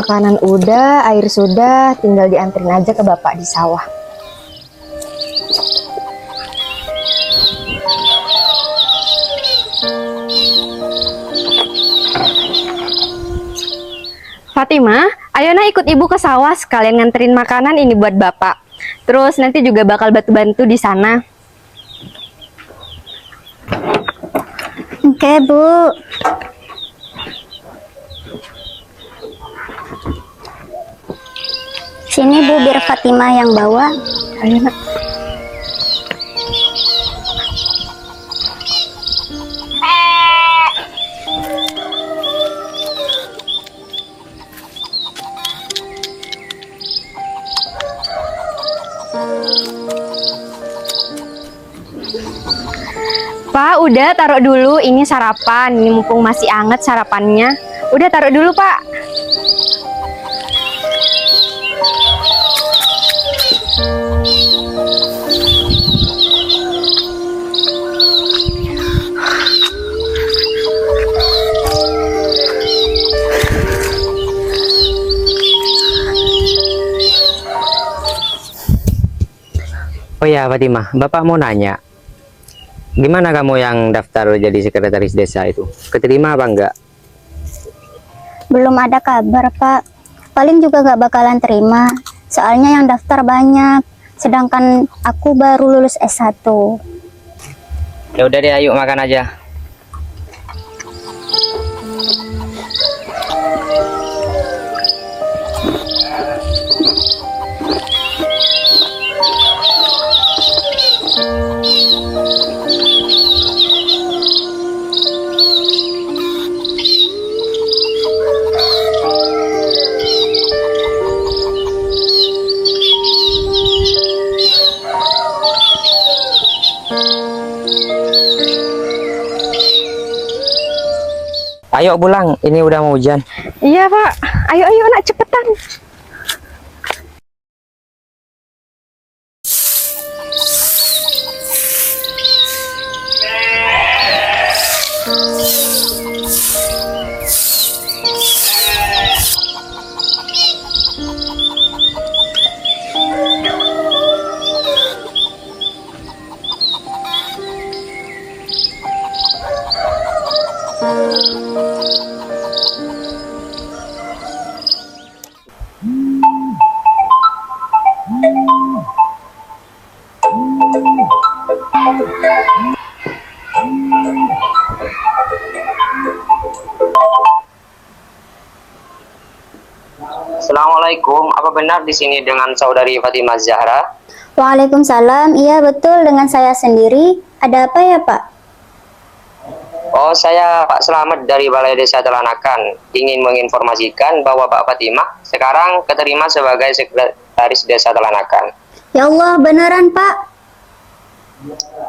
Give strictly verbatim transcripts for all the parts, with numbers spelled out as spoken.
Makanan udah, air sudah, tinggal dianterin aja ke bapak di sawah. Fatimah, ayo nah ikut ibu ke sawah sekalian nganterin makanan ini buat bapak. Terus nanti juga bakal bantu-bantu di sana. Oke, Bu. Sini, Bu, biar Fatimah yang bawa. Ayo, Nak. Pak, udah taruh dulu ini sarapan. Ini mumpung masih anget sarapannya. Udah taruh dulu, Pak. Oh ya, Fatimah, Bapak mau nanya, gimana kamu yang daftar jadi sekretaris desa itu? Keterima apa enggak? Belum ada kabar, Pak. Paling juga nggak bakalan terima. Soalnya yang daftar banyak, sedangkan aku baru lulus S satu. Ya udah deh, ayo makan aja. Ayo pulang, ini udah mau hujan. Iya, Pak. Ayo, ayo, Nak, cepetan. Assalamualaikum, apa benar di sini dengan saudari Fatimah Zahra? Waalaikumsalam, iya betul dengan saya sendiri. Ada apa ya, Pak? Oh, saya Pak Slamet dari Balai Desa Telanakan. Ingin menginformasikan bahwa Pak Fatimah sekarang keterima sebagai sekretaris Desa Telanakan. Ya Allah, beneran, Pak?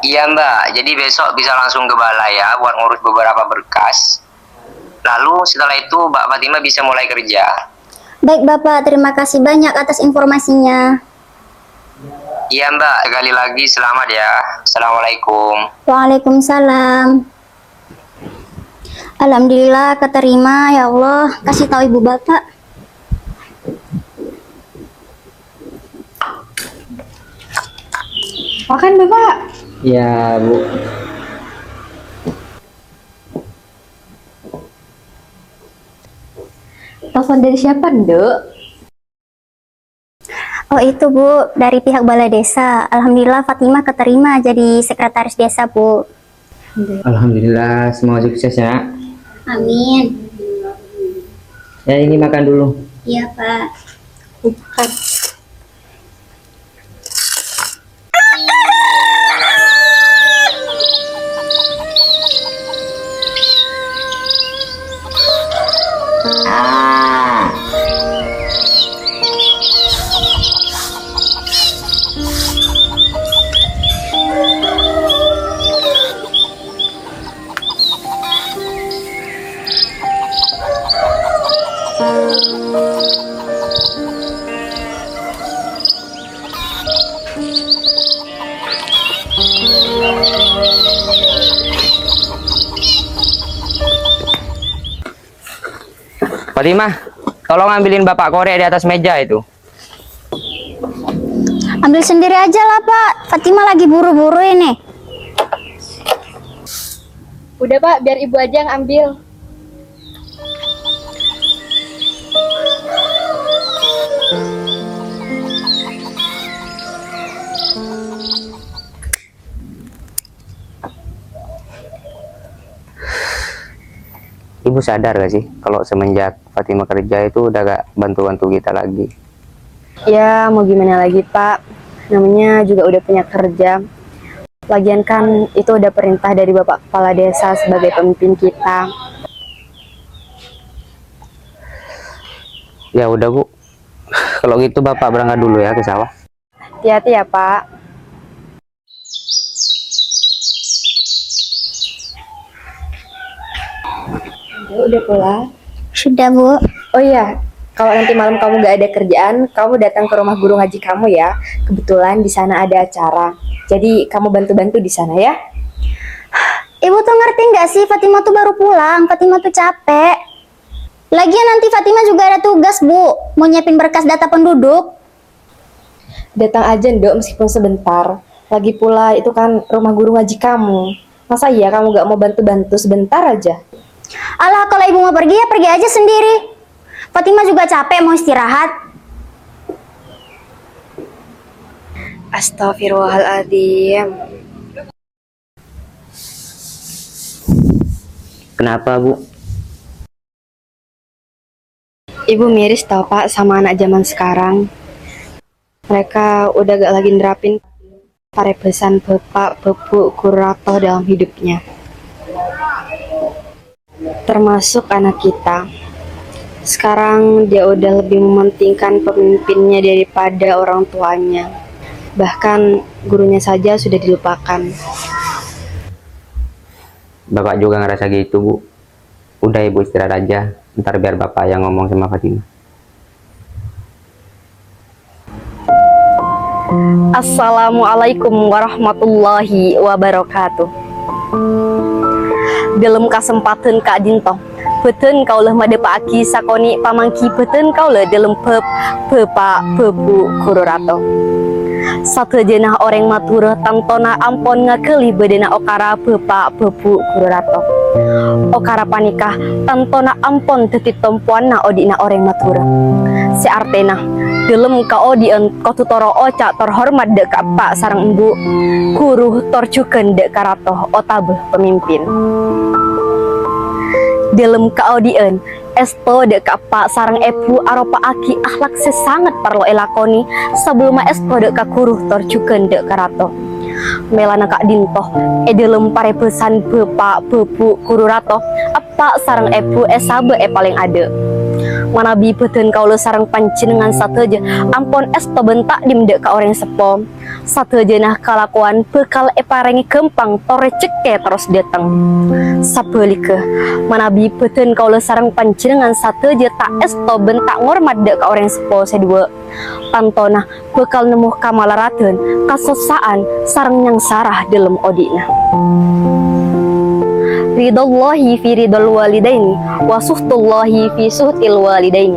Iya, Mbak. Jadi besok bisa langsung ke balai ya buat ngurus beberapa berkas. Lalu setelah itu Mbak Fatimah bisa mulai kerja. Baik, Bapak. Terima kasih banyak atas informasinya. Iya, Mbak. Sekali lagi selamat ya. Assalamualaikum. Waalaikumsalam. Alhamdulillah, keterima, ya Allah. Kasih tahu ibu bapak. Makan, Bapak. Ya, Bu. Telepon dari siapa, Nduk? Oh, itu, Bu, dari pihak balai desa. Alhamdulillah, Fatimah keterima jadi sekretaris desa, Bu. Alhamdulillah, semoga sukses ya, Nak. Amin. Ya, ini makan dulu. Iya, Pak. Fatimah, Tolong ambilin Bapak korek di atas meja itu. Ambil sendiri aja lah, Pak. Fatima lagi buru-buru ini. Udah, Pak, biar Ibu aja yang ambil. Ibu sadar gak sih, kalau semenjak Fatima kerja itu udah gak bantu-bantu kita lagi? Ya, mau gimana lagi, Pak? Namanya juga udah punya kerja. Lagian kan itu udah perintah dari Bapak Kepala Desa sebagai pemimpin kita. Ya udah, Bu. Kalau gitu Bapak berangkat dulu ya ke sawah. Hati-hati ya, Pak. Udah pulang? Sudah, Bu. Oh iya, kalau nanti malam kamu gak ada kerjaan, kamu datang ke rumah guru ngaji kamu ya. Kebetulan di sana ada acara. Jadi kamu bantu-bantu di sana ya. Ibu tuh ngerti nggak sih, Fatima tuh baru pulang, Fatima tuh capek. Lagian nanti Fatima juga ada tugas, Bu, mau nyiapin berkas data penduduk. Datang aja, Nduk, meskipun sebentar. Lagi pula itu kan rumah guru ngaji kamu. Masa iya kamu gak mau bantu-bantu sebentar aja? Alah, kalau ibu mau pergi ya pergi aja sendiri. Fatima juga capek mau istirahat. Astagfirullahaladzim. Kenapa, Bu? Ibu miris tau, Pak, sama anak zaman sekarang. Mereka udah gak lagi nerapin parèbhâsân bapa', bhâbhu', ghuru rato dalam hidupnya. Termasuk anak kita. Sekarang dia udah lebih mementingkan pemimpinnya daripada orang tuanya. Bahkan gurunya saja sudah dilupakan. Bapak juga ngerasa gitu, Bu. Udah, Ibu istirahat aja. Ntar biar Bapak yang ngomong sama Fatima. Assalamualaikum warahmatullahi wabarakatuh. Dâlem kasempadhân ka'dinto, bhâdhân kaulâ madhâpa'aghi sakonè' pamangghi bhâdhân kaulâ dâlem bhâb bapa', bhâbhu', ghuru rato. Sadhâjâna orèng Madhurâ tantona ampon ngaghâli bâdâna okara bapa', bhâbhu', ghuru rato. Okara panèka tantona ampon dhâddhi tompowanna odi'na orèng Madhurâ. Sè artèna, dâlem kaodi'ân kodhu toro' oca' tor hormat dâ' ka eppa' sareng embu', ghuru tor jhughân dâ' ka rato otabâ pamimpin. Dâlem kaodi'ân, èsto dâ' ka eppa' sareng èbhu aropa'aghi akhlak sè sanget parlo èlakonè sabellunna èsto dâ' ka ghuru tor jhughân dâ' ka rato. Mèlana ka'dinto, è dâlem parèbhâsân bapa', bhâbhu', ghuru rato, eppa' sareng èbhu èsabâ' è palèng adâ'. Manabi bhâdhân kaulâ sareng panjhennengngan sadhâjâ ampon èsto bân ta'dhim dâ' ka orèng seppo, sadhâjâna kalakowan bhâkal èparèngè ghâmpang tor rejhekkè terros dâteng. Sabhâligghâ, manabi bhâdhân kaulâ sareng panjhennengngan sadhâjâ ta' èsto bân ta' ngormat dâ' ka orèng seppo sè duwâ', tantona bhâkal nemmo kamalaradhân, kasossa'an, sareng nyangsara dâlem odi'na. Ridhallahi fi ridhal walidaini, wa sukhtullahi fi sukhtil walidaini.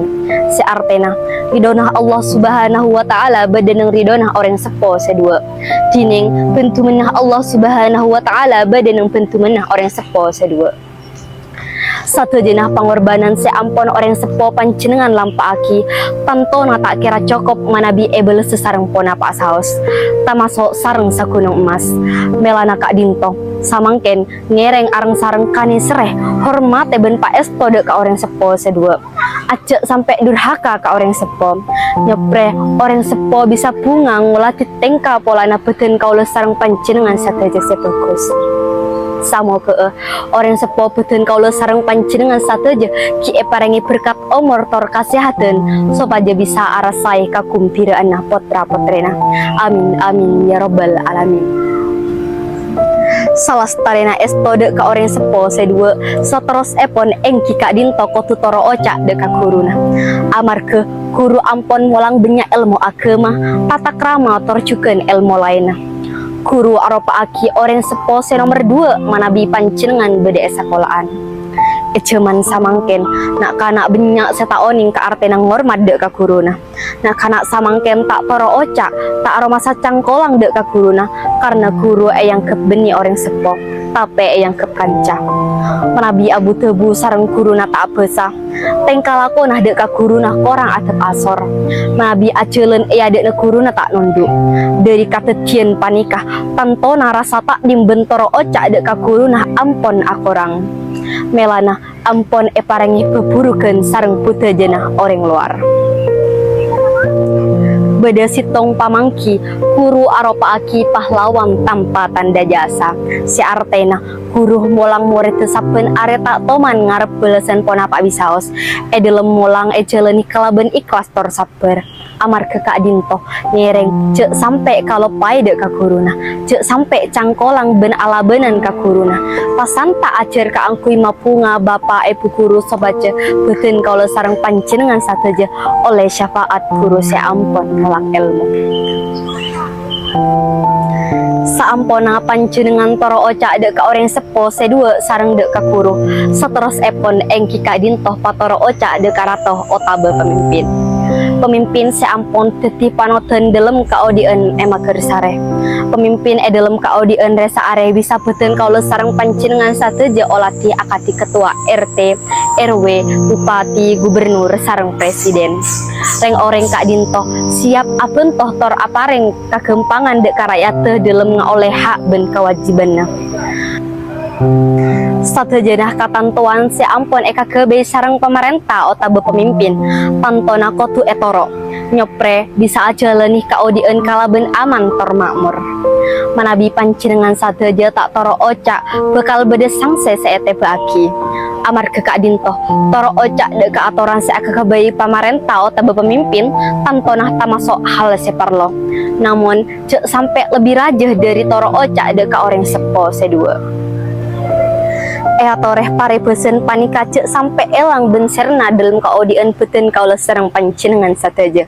Sè artèna, ridhona Allah Subhanahu wa Ta'ala bâdâ neng ridhona orèng seppo sè duwâ'. Dhinèng bhendhumenna Allah Subhanahu wa Ta'ala bâdâ neng bhendhumenna orèng seppo sè duwâ'. Sadhâjâna pangorbhânan sè ampon orèng seppo panjhennengngan lampa'aghi, tantona ta' kèra cokop manabi èbâlessa sareng ponapa'a saos, tamaso' sareng saghunong emmas. Mèlana ka'dinto, samangkèn ngèrèng areng-sareng kanèserrè, hormatè bân paèsto dâ' ka orèng seppo sè duwâ'. Ajjhâ' sampè' durhaka ka orèng seppo. Nyoprè orèng seppo bisa bhunga ngolatè tèngka polana bhâdhân kaulâ sareng panjhennengngan sadhâjâ sè bhâghus. Samoghâ'â orèng seppo bhâdhân kaulâ sareng panjhennengngan sadhâjâ ghi' èparèngè berkat omor tor kasèhadhân, sopajâ bisa arassaè kaghembhirâ'ânna potra-potrèna. Amin, amin, ya rabbal alamin. Salastarèna èsto dâ' ka orèng seppo sè duwâ', saterrossèpon èngghi ka'dinto kodhu toro' oca' dâ' ka ghuruna. Amarghâ ghuru ampon molang bânnya' èlmo aghâma, tatakrama, tor jhughân èlmo laènna. Ghuru aropa'aghi orèng seppo sè nomer duwâ' manabi panjhennengngan bâdâ è sakola'an. È jhâman samangkèn, na'-kana' bânnya' sè ta' onèng ka artèna ngormat dâ' ka ghuruna. Na'-kana' samangkèn ta' toro' oca', ta' aromasa cangkolang dâ' ka ghuruna, karna ghuru èangghep bânnè orèng seppo, tapè èangghep kanca. Manabi abu-dhâbu sareng ghuruna ta' abhâsa, tèngka lakona dâ' ka ghuruna korang adhep asor. Manabi ajhâlân è adâ'na ghuruna ta' nondhu'. Dâri kadhâddhiyân panèka, tantona rasa ta'dhim bân toro' oca' dâ' ka ghuruna ampon akorang. Mèlana ampon èparèngè bhâbhurughân sareng budhâjâna orèng lowar. Bâdâ sèttong pamangghi, ghuru aropa'aghi pahlawan tanpa tanda jasa, sè artèna ghuru molang morèdda sabbhân arè ta' toman ngarep bâlâsân ponapa'a bisaos. È dhâlem molang èjhâlâni kalabân ikhlas tor sabbhâr. Amarghâ ka'dinto, ngèrèng jhâ' sampè' kaloppaè dâ' ka ghuruna, jhâ' sampè' cangkolang bân alabânan ka ghuruna. Pasanta ajhâr kaangghuy mabhunga bapa' èbhu ghuru sopajâ bhâdhân kaulâ sareng panjhennengngan sadhâjâ ollè syafa'at ghuru sè ampon ngala' èlmo. Saamponna panjhennengngan toro' oca' dâ' ka orèng seppo sè duwâ' sareng dâ' ka ghuru, saterrossèpon èngghi ka'dinto patoro' oca' dâ' ka rato otabâ pamimpin. Pamimpin sè ampon dhâddhi panodhân dhâlem kaodi'ân è maghârsarè. Pamimpin è dhâlem kaodi'ân rè-saarè bisa bhâdhân kaulâ sareng panjhennengngan sadhâjâ oladhi akadhi ketua R T, R W, bupati, gubernur, sareng presiden. Rèng-orèng ka'dinto siap abhânto tor aparèng kaghâmpangan dâ' ka ra'yadda dhâlem ngaollè ha' bân kawâjibhânna. Sadhâjâna katantowan sè ampon èkaghâbây sareng pamarènta otabâ pamimpin, tantona kodhu ètoro', nyoprè bisa ajhâlâni kaodi'ân kalabân aman tor ma'mor. Manabi panjhennengngan sadhâjâ ta' toro' oca', bhâkal bâdâ sangsè sè ètèbâ'aghi. Amarghâ ka'dinto, toro' oca' dâ' ka atoran sè èkaghâbây pamarènta otabâ pamimpin, tantona tamaso' hal sè parlo. Namong, jhâ' sampè' lebbi rajâ dâri toro' oca' dâ' ka orèng seppo sè duwâ'. Èatorè parèbhâsan panèka jhâ' sampè' èlang bân sèrna dhâlem kaodi'ân bhâdhân kaulâ sareng panjhennengngan sadhâjâ.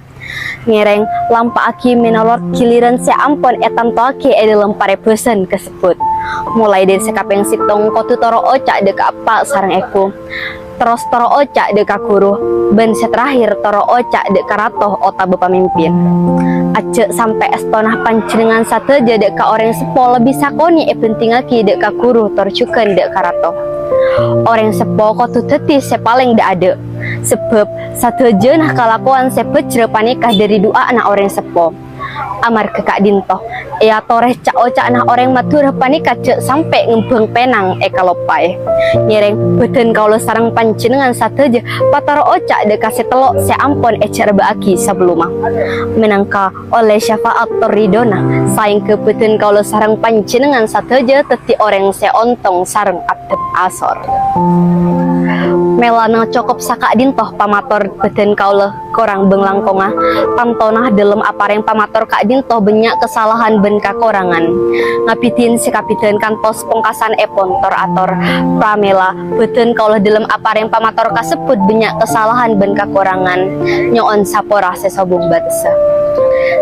Ngèrèng, lampa'aghi mènorot ghilirân sè ampon ètantowaghi è dhâlem parèbhâsan kasebbhut. Molaè dâri sè kapèng sèttong kodhu toro' oca' dâ' ka eppa' sareng èbhu. Terros toro' oca' dâ' ka ghuru, bân sè terakhir toro' oca' dâ' ka rato otabâ pamimpin. Ajjhâ' sampè' èstona panjhennengngan sadhâjâ dâ' ka orèng seppo lebbi sakonè' èbhântingngaghi dâ' ka ghuru tor jhughân dâ' ka rato. Orèng seppo kodhu dhâddhi sè palèng dâ'-adâ', sabâb sadhâjâna kalakowan sè bhâjrâ panèka dâri du'ana orèng seppo. Amarghâ ka'dinto, èatorè ca'-oca'na orèng Madhurâ panèka jhâ' sampè' ngembhâng pènang èkaloppaè. Ngèrèng bhâdhân kaulâ sareng panjhennengngan sadhâjâ patoro' oca' dâ' ka sè tello' sè ampon èjhârbâ'aghi sabellunna. Mènangka ollè syafa'at tor ridhona, saèngghâ bhâdhân kaulâ sareng panjhennengngan sadhâjâ dhâddhi orèng sè ontong sareng adhep asor. Mèlana cokop saka'dinto pamator bhâdhân kaulâ korang bâng-langkongnga, tantona dhâlem aparèng pamator ka'dinto bânnya' kasalahan bân kakorangan. Ngabidin sè kabidhân kantos pongkasanèpon tor-ator. Pramèla bhâdhân kaulâ dhâlem aparèng pamator kasebbhut bânnya' kasalahan bân kakorangan. Nyo'on sapora sè sobung bâtessa.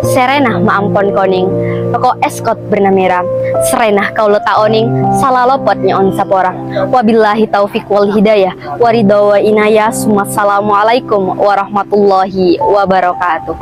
Sèrèna ma' ampon konèng, roko' èskot bârna mèra. Sèrèna kaulâ ta' onèng, sala lopot nyo'on sapora. Wabillahi taufiq wal hidayah. Waridho wa inayah, summa assalamualaikum warahmatullahi wabarakatuh.